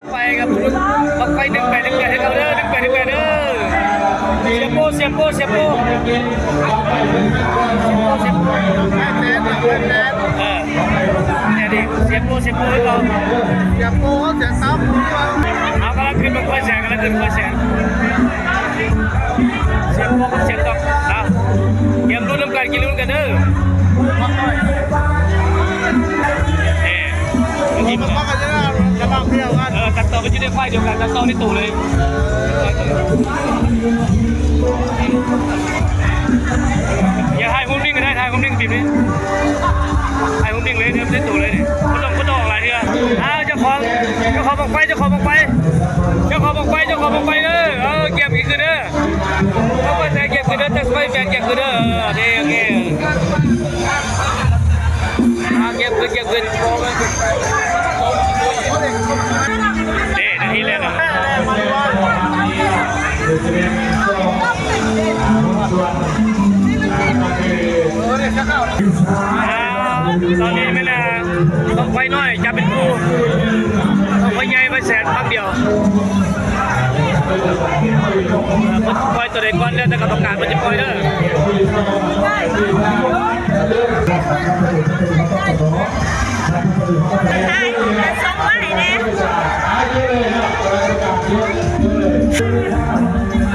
ໄປກັບບຸນບັ້ງໄຟໜຶ່ງແປດໜຶ່ງແປດໃຫ້ເຂົາເດີ ໜຶ່ງແປດໜຶ່ງແປດເດີ ສຽບໂປ້ ສຽບໂປ້ ສຽບໂປ້ ສຽບໂປ້ ສຽບໂປ້ ເອີ ແຕ່ນີ້ ສຽບໂປ້ ສຽບໂປ້ໃຫ້ເຂົາ ສຽບໂປ້ ສຽບຕັບ ເອົາ ກຳລັງຂຶ້ນບັ້ງໄຟແສນ ກຳລັງຂຶ້ນບັ້ງໄຟແສນ ສຽບໂປ້ກັບສຽບຕັບ ເອົາ ກຽມລຸ້ນນຳກັນ ກຽມລຸ້ນນຳກັນເດີ ເອີ ເອີ ຕັດຕໍ່ໄປຢູ່ໃນໄຟດຽວກັນ ຕັດຕໍ່ໃນຕູ້ເລີຍ ຢ່າຖ່າຍຮູບນິ່ງກໍໄດ້ ຖ່າຍຮູບນິ່ງຕິດນີ້ ຖ່າຍຮູບນິ່ງເລີຍ ໃນຕູ້ເລີຍນີ້ ບໍ່ຕ້ອງ ບໍ່ຕ້ອງອອກຫຼາຍເທື່ອ ອ້າວ ເຈົ້າຂອງ ເຈົ້າຂອງບັ້ງໄຟ ເຈົ້າຂອງບັ້ງໄຟ ເຈົ້າຂອງບັ້ງໄຟ ເຈົ້າຂອງບັ້ງໄຟເດີ ເອີ ກຽມຂຶ້ນເດີ ເອົາໄວ້ໃສ່ ກຽມຂຶ້ນເດີ ຕັ້ງໄຟແບນ ກຽມຂຶ້ນເດີ ເອີ ໂອເຄ ໂອເຄ. ອ່າ ກຽມຂຶ້ນ ກຽມຂຶ້ນ ເດ້ ນາທີແລກ ອ່າ ຕອນນີ້ແມ່ນ ອ່າ ບັ້ງໄຟນ້ອຍຈັບເປັນຄູ່ ບັ້ງໄຟໃຫຍ່ໄຟແສນບັ້ງດຽວ ເພິ່ນຊິປ່ອຍໂຕໃດກ່ອນ ແລ້ວແຕ່ກຳມະການເພິ່ນຊິປ່ອຍເດີ.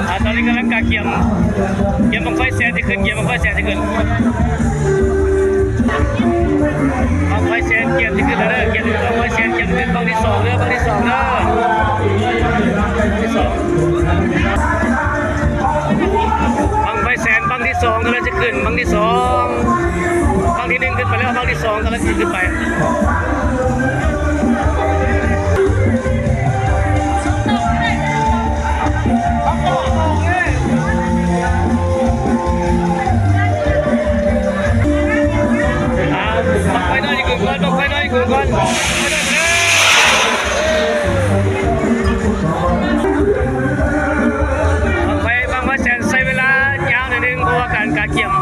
ອ່າ ຕອນນີ້ກຳລັງກະກຽມ ກຽມບັ້ງໄຟແສນຊິຂຶ້ນ ກຽມບັ້ງໄຟແສນຊິຂຶ້ນ ບັ້ງໄຟແສນກຽມຊິຂຶ້ນແລ້ວເດີ ກຽມບັ້ງໄຟແສນກຽມຊິຂຶ້ນ ບັ້ງທີສອງເດີ ບັ້ງທີສອງເດີ ບັ້ງທີສອງ ບັ້ງໄຟແສນບັ້ງທີສອງກຳລັງຈະຂຶ້ນ ບັ້ງທີສອງ ບັ້ງທີໜຶ່ງຂຶ້ນໄປແລ້ວ ບັ້ງທີສອງກຳລັງຈະຂຶ້ນໄປ ອ່າ ບັ້ງໄຟນ້ອຍຂຶ້ນກ່ອນ ບັ້ງໄຟນ້ອຍຂຶ້ນກ່ອນ ບັ້ງໄຟ ບັ້ງໄຟແສນໃຊ້ເວລາຍາວໜ້ອຍໜຶ່ງ ເພາະວ່າການກະກຽມ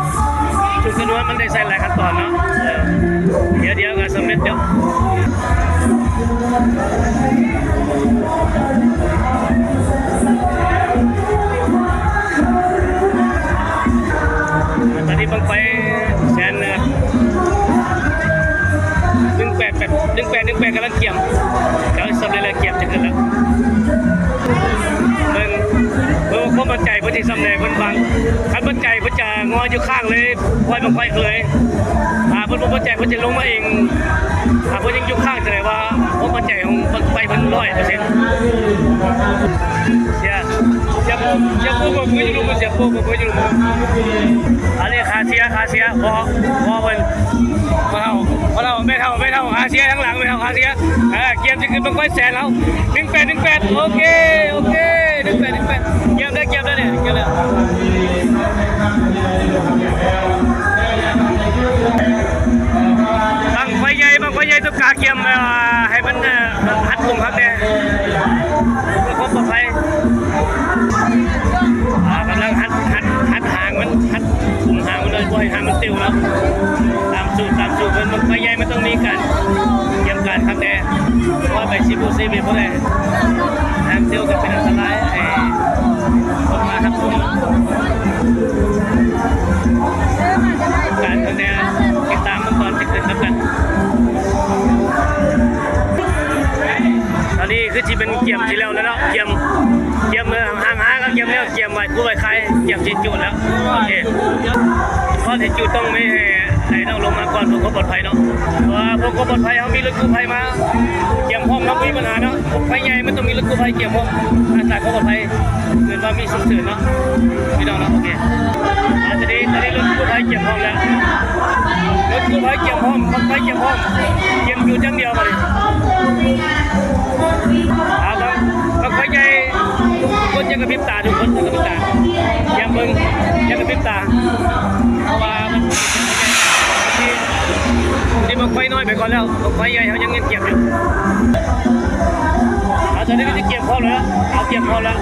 ຊຸດຄຳນວນມັນໄດ້ໃຊ້ຫຼາຍຂັ້ນຕອນເນາະ ເອີ ດຽວ ດຽວກໍສຳເລັດດຽວ ຕອນນີ້ບັ້ງໄຟແສນ ໜຶ່ງແປດ ໜຶ່ງແປດ ໜຶ່ງແປດ ກຳລັງກຽມ ດຽວສຳເລັດແລ້ວ ກຽມຈະຂຶ້ນແລ້ວ ເບິ່ງ ເບິ່ງຄວາມໝັ້ນໃຈເພິ່ນຊິສ່ຳໃດ ເພິ່ນຫວັງ ຄັນໝັ້ນໃຈເພິ່ນຈະງອຢູ່ຂ້າງເລີຍ ປ່ອຍບັ້ງໄຟເລີຍ ຖ້າເພິ່ນບໍ່ໝັ້ນໃຈເພິ່ນຈະລົງມາເອງ ຖ້າເພິ່ນຍັງຢູ່ຂ້າງ ສະແດງວ່າຄວາມໝັ້ນໃຈຂອງບັ້ງໄຟເພິ່ນຮ້ອຍເປີເຊັນ ເສຍ ສຽບໂປ້ ສຽບໂປ້ ເບີມືຢູ່ລຸ່ມ ສຽບໂປ້ ເບີມືຢູ່ລຸ່ມ ອັນນີ້ຂາເສຍ ຂາເສຍ ພໍ ພໍເພິ່ນ ພໍ່ເຖົ້າ ພໍ່ເຖົ້າ ແມ່ເຖົ້າ ແມ່ເຖົ້າ ຂາເສຍທາງຫຼັງ ແມ່ເຖົ້າ ຂາເສຍ ເອີ ກຽມຊິຂຶ້ນບັ້ງໄຟແສນແລ້ວ ໜຶ່ງແປດ ໜຶ່ງແປດ ໂອເຄ ໂອເຄ ໜຶ່ງແປດ ໜຶ່ງແປດ ກຽມແລ້ວ ກຽມແລ້ວນີ້ ກຽມແລ້ວ ບັ້ງໄຟໃຫຍ່ ບັ້ງໄຟໃຫຍ່ຕ້ອງກະກຽມ ເອີ ໃຫ້ມັນ ເອີ ຮັດກົງຄັກແດ່ ເພື່ອຄວາມປອດໄພ ອ່າ ກຳລັງຮັດ ຮັດ ຮັດຫາງມັນ ຮັດ ຄຸມຫາງມັນເລີຍ ບໍ່ໃຫ້ຫາງມັນປິວເນາະ ຕາມສູດ ຕາມສູດເພິ່ນ ບັ້ງໄຟໃຫຍ່ມັນຕ້ອງມີການກຽມການຄັກແດ່ ເພາະວ່າໄປຊິບໍ່ເຊເບບໍ່ໄດ້ ຫາງປິວກໍເປັນອັນຕະລາຍໃຫ້ຄົນມາຮັບຊົມ ການເພິ່ນແດ່ ຕິດຕາມເບິ່ງຕອນຊິຂຶ້ນນຳກັນ ຕອນນີ້ຄືຊິເປັນກຽມທີ່ແລ້ວແລ້ວເນາະ ກຽມ ກຽມ ເອີ ຫ້າງ ຫ້າງກະກຽມແລ້ວ ກຽມໄຫວ້ຄູໄຫວ້ຄາຍ ກຽມຊິຈູດແລ້ວ ໂອເຄ ກ່ອນຊິຈູດຕ້ອງມີໃຫ້ ໃຫ້ນ້ອງລົງມາກ່ອນເພື່ອຄວາມປອດໄພເນາະ ເພາະວ່າເພື່ອຄວາມປອດໄພເຮົາມີລົດກູ້ໄພມາກຽມພ້ອມເນາະ ບໍ່ມີບັນຫາເນາະ ໄຟໃຫຍ່ມັນຕ້ອງມີລົດກູ້ໄພກຽມພ້ອມ ອາສາຄວາມປອດໄພ ເອີ້ນວ່າມີສຸກເສີນເນາະ ພີ່ນ້ອງເນາະ ໂອເຄ ອາ ຕອນນີ້ ຕອນນີ້ລົດກູ້ໄພກຽມພ້ອມແລ້ວ ລົດກູ້ໄພກຽມພ້ອມ ບັ້ງໄຟກຽມພ້ອມ ກຽມຈູດຢ່າງດຽວບາດນີ້ ອາ ບັ້ງ ບັ້ງໄຟໃຫຍ່ ທຸກຄົນຢ່າກະພິບຕາ ທຸກຄົນຢ່າກະພິບຕາ ກຽມເບິ່ງ ຢ່າກະພິບຕາ ເພາະວ່າມັນ ນີ້ບັ້ງໄຟນ້ອຍໄປກ່ອນແລ້ວ ບັ້ງໄຟໃຫຍ່ເຮົາຍັງກຽມຢູ່ ອາ ຕອນນີ້ກະຊິກຽມພ້ອມແລ້ວ ເອົາກຽມພ້ອມແລ້ວ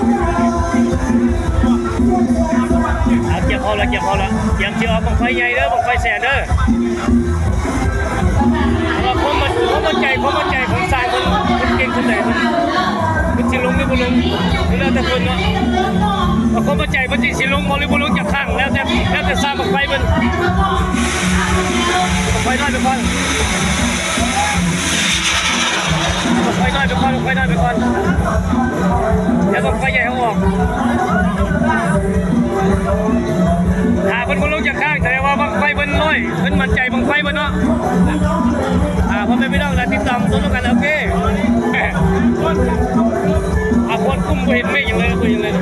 ເອົາກຽມພ້ອມແລ້ວ ກຽມພ້ອມແລ້ວ ກຽມຊິອອກບັ້ງໄຟໃຫຍ່ເດີ ບັ້ງໄຟແສນເດີ ເພາະວ່າຄວາມໝັ້ນ ຄວາມໝັ້ນໃຈ ຄວາມໝັ້ນໃຈຂອງຊ່າງເພິ່ນ ເພິ່ນເກັ່ງສ່ຳໃດເພິ່ນ ຊິລົງຫຼືບໍ່ລົງ ກໍແລ້ວແຕ່ເພິ່ນເນາະ. ບາງຄົນບໍ່ໃຈເພິ່ນຊິ ຊິລົງບໍ່ ຫຼືບໍ່ລົງຈາກຂ້າງ ແລ້ວແຕ່ ແລ້ວແຕ່ຊ່າງບັ້ງໄຟເພິ່ນ. ບັ້ງໄຟນ້ອຍໄປກ່ອນ ບັ້ງໄຟນ້ອຍໄປກ່ອນ ບັ້ງໄຟນ້ອຍໄປກ່ອນ ແລ້ວບັ້ງໄຟໃຫຍ່ເອົາອອກ. ຖ້າເພິ່ນບໍ່ລົງຈາກຂ້າງ ສະແດງວ່າບັ້ງໄຟເພິ່ນນ້ອຍ ເພິ່ນໝັ້ນໃຈບັ້ງໄຟເພິ່ນເນາະ. ອ່າ ພໍ່ແມ່ພີ່ນ້ອງ ລະຕິດຕາມຊົມນຳກັນ ໂອເຄ. ອາ ຄວັນກຸ້ມ ບໍ່ເຫັນເມກຫຍັງເລີຍ ບໍ່ເຫັນຫຍັງເລີຍ.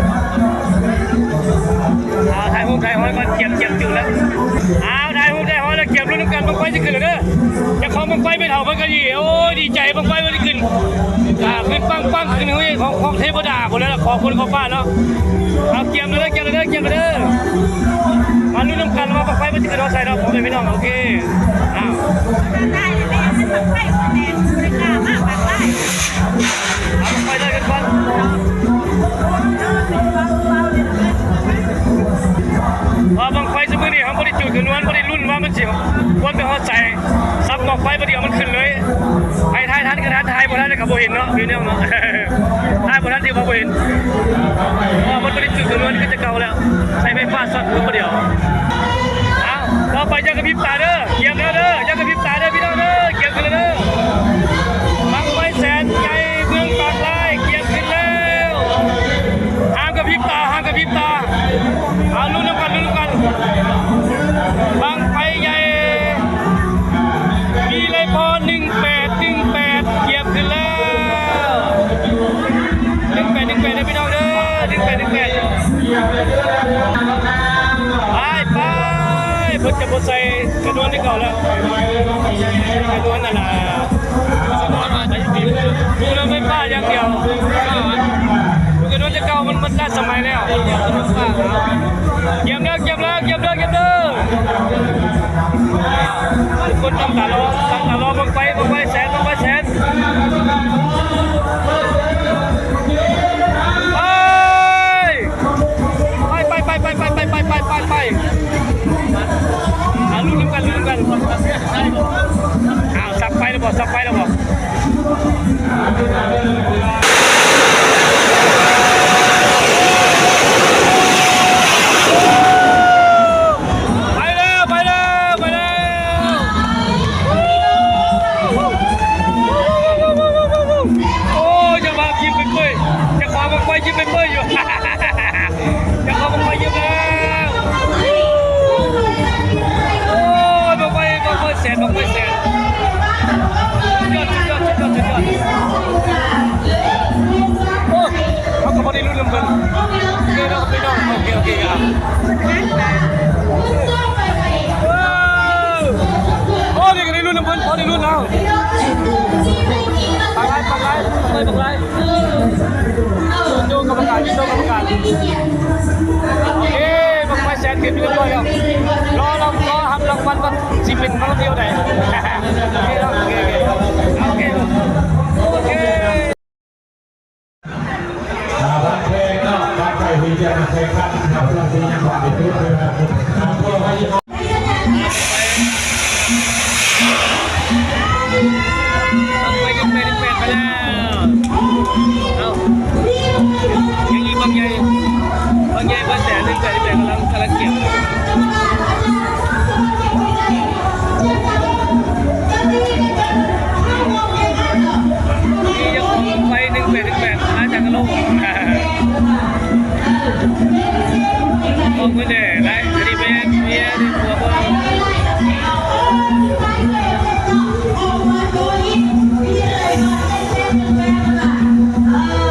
ອ່າ ຖ່າຍຮູບຖ່າຍຮອຍກ່ອນ ກຽມ ກຽມຈຸແລ້ວ. ອ່າ ຖ່າຍຮູບຖ່າຍຮອຍແລ້ວ ກຽມລຸ້ນນຳກັນ ບັ້ງໄຟຊິຂຶ້ນແລ້ວເດີ. ເຈົ້າຂອງບັ້ງໄຟແມ່ນເຖົ້າເພິ່ນກໍດີ ໂອ້ຍ ດີໃຈ ບັ້ງໄຟເພິ່ນຂຶ້ນ ອ່າ ຂຶ້ນປັ້ງໆ ຂຶ້ນ ຂອງ ຂອງເທວະດາພຸ້ນແຫຼະ ຂອງຄົນຂອງຟ້າເນາະ. ເອົາ ກຽມເດີ ກຽມເດີ ກຽມເດີ. ມາລຸ້ນນຳກັນວ່າບັ້ງໄຟມັນຊິຂຶ້ນຮອດໃສເນາະ ພໍ່ແມ່ພີ່ນ້ອງ. ໂອເຄ ອ້າວ ໄປເລີຍກັນກ່ອນ ວ່າບັ້ງໄຟຊຸມື້ນີ້ເຮົາບໍ່ໄດ້ຈູດຄຳນວນ ບໍ່ໄດ້ລຸ້ນວ່າມັນຊິຄວນໄປຮອດໃສ. ສັບໝອກໄຟບາດດຽວມັນຂຶ້ນເລີຍ. ໃຜຖ່າຍທັນກໍທັນ ຖ່າຍບໍ່ທັນກໍບໍ່ເຫັນເນາະ ພີ່ນ້ອງເນາະ. ຖ່າຍບໍ່ທັນຖືວ່າບໍ່ເຫັນ ເພາະວ່າມັນບໍ່ໄດ້ຈຸດຈຳນວນຄືແຕ່ເກົ່າແລ້ວ ໃຊ້ໄຟຟ້າຊັອດຄືບາດດຽວ. ເອົາ ຕໍ່ໄປຢ່າກະພິບຕາເດີ ກຽມແລ້ວເດີ ຢ່າກະພິບຕາເດີ ພີ່ນ້ອງເດີ ກຽມຂຶ້ນແລ້ວເດີ. ບັ້ງໄຟແສນໃຫຍ່ເມືອງປາກລາຍ ກຽມຂຶ້ນແລ້ວ. ຫ້າມກະພິບຕາ ຫ້າມກະພິບຕາ. ເອົາ ລຸ້ນນຳກັນ ລຸ້ນນຳກັນ ບັ້ງໄຟໃຫຍ່ ມີໄລພໍໜຶ່ງແປດໜຶ່ງແປດ ກຽມຂຶ້ນແລ້ວ. ໜຶ່ງແປດໜຶ່ງແປດເດີພີ່ນ້ອງເດີ ໜຶ່ງແປດໜຶ່ງແປດ. ໄປ ໄປ ເພິ່ນຈະບໍ່ໃສ່ກະນວນຄືເກົ່າແລ້ວ ກະນວນນັ້ນລະ ກະນວນໄຟຟ້າຢ່າງດຽວ. ກະນວນແຕ່ເກົ່າມັນ ມັນທັນສະໄໝແລ້ວ. ກຽມເດີ ກຽມເດີ ກຽມເດີ ກຽມເດີ. ທຸກຄົນຕັ້ງຕາລໍ ຕັ້ງຕາລໍບັ້ງໄຟ ບັ້ງໄຟແສນ ບັ້ງໄຟແສນ. ໄປ ໄປ ໄປ ໄປ ໄປ. ອ່າ ລຸ້ນນຳກັນ ລຸ້ນນຳກັນ. ອ້າວ ສັບໄຟແລ້ວບໍ່ ສັບໄຟແລ້ວບໍ່? ໄປແລ້ວ ໄປແລ້ວ ໄປແລ້ວ. ໂອ້ຍ ເຈົ້າບ່າວຍິ້ມເປີຍໆ ເຈົ້າຂອງບັ້ງໄຟຍິ້ມເປີຍໆຢູ່. ເຈົ້າຂອງບັ້ງໄຟຍິ້ມແລ້ວ. ໂອ້ຍ ບັ້ງໄຟ ບັ້ງໄຟແສນ ບັ້ງໄຟແສນ. ສຸດຍອດ ສຸດຍອດ ສຸດຍອດ ສຸດຍອດ. ໂອ້ຍ ເຮົາກໍບໍ່ໄດ້ລຸ້ນນຳເພິ່ນເດີເນາະພີ່ນ້ອງ. ໂອເຄ ໂອເຄ ອ່ະ ເອີ ໂອ້ ນີ້ກໍໄດ້ລຸ້ນນຳເພິ່ນ ພໍໄດ້ລຸ້ນເອົາ. ປາກລາຍ ປາກລາຍ ປາກລາຍ ປາກລາຍ. ໂດກຳມະການ ໂດກຳມະການ. ເອີ ບັ້ງໄຟແສນຂຶ້ນຮຽບຮ້ອຍແລ້ວ. ລໍ ລໍ ລໍຮັບລາງວັນວ່າຊິເປັນມາດຽວໃດ. ໂອເຄເນາະ ໂອເຄ ໂອເຄ ໂອເຄ ໂອເຄ. ອ່າ ວັນແຂກເນາະ ວັນໄປທີ່ຈະມາແຂ່ງຂັນນະ ເພື່ອທີ່ຍັງບໍ່ໄດ້ຈຸດເທື່ອ ອ່າ ເພື່ອວ່າ ໄປກັນ ໄປ ໄປ ໄປແລ້ວ. ເອົ້າ ຍັງອີກບັ້ງໃຫຍ່ ບັ້ງໃຫຍ່ ບັ້ງແສນ ໜຶ່ງແສນ ແປດ ກຳລັງ ກຳລັງກຽມ. ມີເຈົ້າຂອງໄຟ ໜຶ່ງແປດໜຶ່ງແປດ ມາຈາກກະໂລ ຂອງເພິ່ນເດ້ ໄດ້ ອັນນີ້ແມ່ນເມຍ ອັນນີ້ຜົວເພິ່ນ.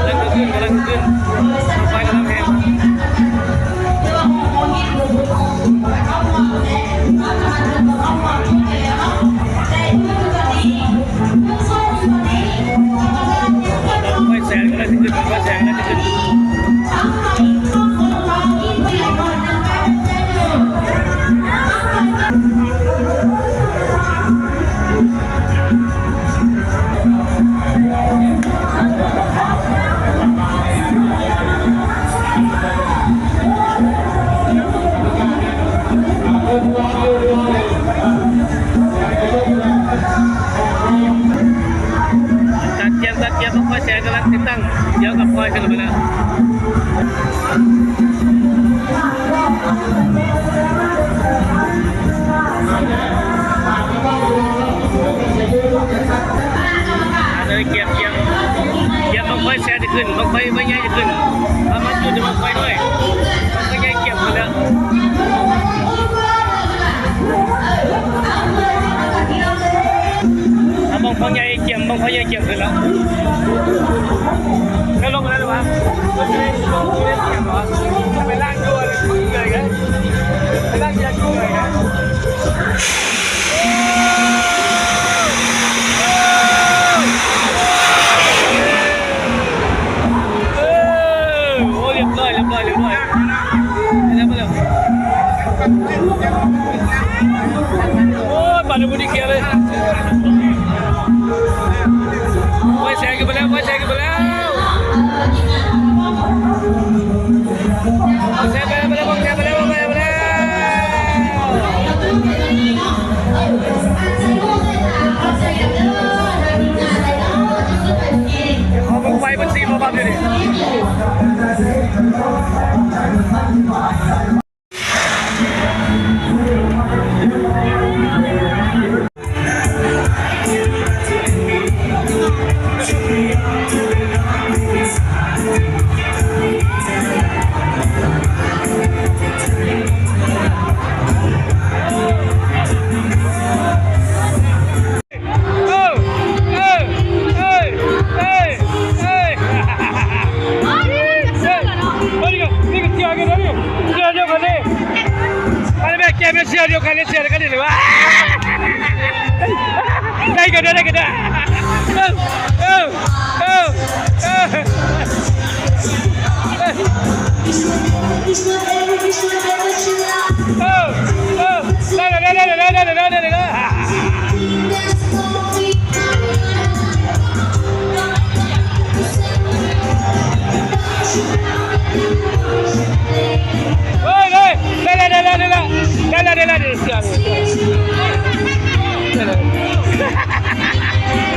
ກຳລັງຂຶ້ນ ກຳລັງຂຶ້ນ ໄຟກຳລັງແຮງ. ໄຟແສນກຳລັງຊິຂຶ້ນ ໄຟແສນກຳລັງຊິຂຶ້ນ. ດຽວກັບຄອຍຂຶ້ນໄປແລ້ວ. ອັນນີ້ກຽມ ກຽມ ກຽມບັ້ງໄຟແສນຈະຂຶ້ນ ບັ້ງໄຟໃບໃຫຍ່ຈະຂຶ້ນ ເອົາມາຈຸດບັ້ງໄຟດ້ວຍ ບັ້ງໄຟໃຫຍ່ກຽມຂຶ້ນແລ້ວ ເອົາບັ້ງໄຟໃຫຍ່ກຽມ ບັ້ງໄຟໃຫຍ່ກຽມຂຶ້ນແລ້ວ ແລ້ວລົງໄປແລ້ວຫວາ ລົງໄປແລ້ວ ໄປລ້າງຕົວເລີຍ ໄປລ້າງຕົວເລີຍ ໄປລ້າງຕົວເລີຍ. ໂອ້ ລຽບຮ້ອຍ ລຽບຮ້ອຍ ລຽບຮ້ອຍ ໄປແລ້ວ ໄປແລ້ວ ໂອ້ຍ ບາດນີ້ບໍ່ໄດ້ເກຍເລີຍ ໄຟແສງຂຶ້ນໄປແລ້ວ ໄຟແສງຂຶ້ນໄປແລ້ວ ໄຟແສງໄປແລ້ວ ໄຟແສງໄປແລ້ວ ໄຟແສງໄປແລ້ວ. ຂອງບັ້ງໄຟມັນສີບໍ່ບັບຢູ່ນີ້. ໄດ້ກັນເດີ ໄດ້ກັນເດີ ໄດ້ກັນເດີ ເອີ ເອີ ເອີ ເອີ ໄດ້ແລ້ວ ໄດ້ແລ້ວ ໄດ້ແລ້ວ ໄດ້ແລ້ວ ໄດ້ແລ້ວ. ເຮີ້ຍ ເຮີ້ຍ ໄດ້ແລ້ວ ໄດ້ແລ້ວ ໄດ້ແລ້ວ ເຊື່ອ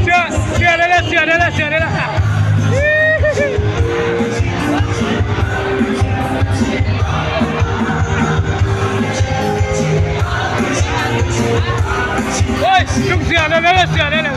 ເຊື່ອ ເຊື່ອໄດ້ແລ້ວ ເຊື່ອໄດ້ແລ້ວ ເຊື່ອໄດ້ແລ້ວ. ໂອ້ຍ ລຸງເສືອໄດ້ແລ້ວ ເສືອໄດ້ແລ້ວ.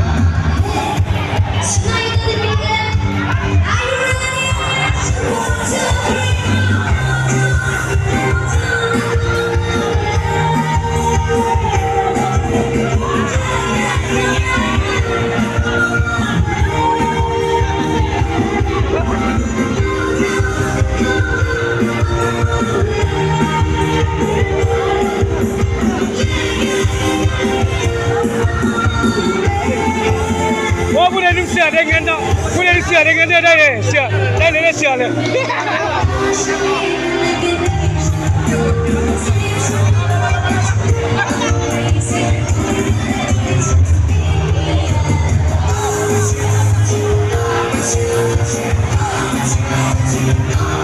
ໂອ້ ຜູ້ໃດດຶງເສືອໄດ້ເງິນເນາະ ຜູ້ໃດດຶງເສືອໄດ້ເງິນເດີ ໄດ້ເລີຍເສືອ ໄດ້ເລີຍ ໄດ້ເສືອເລີຍ. ໂ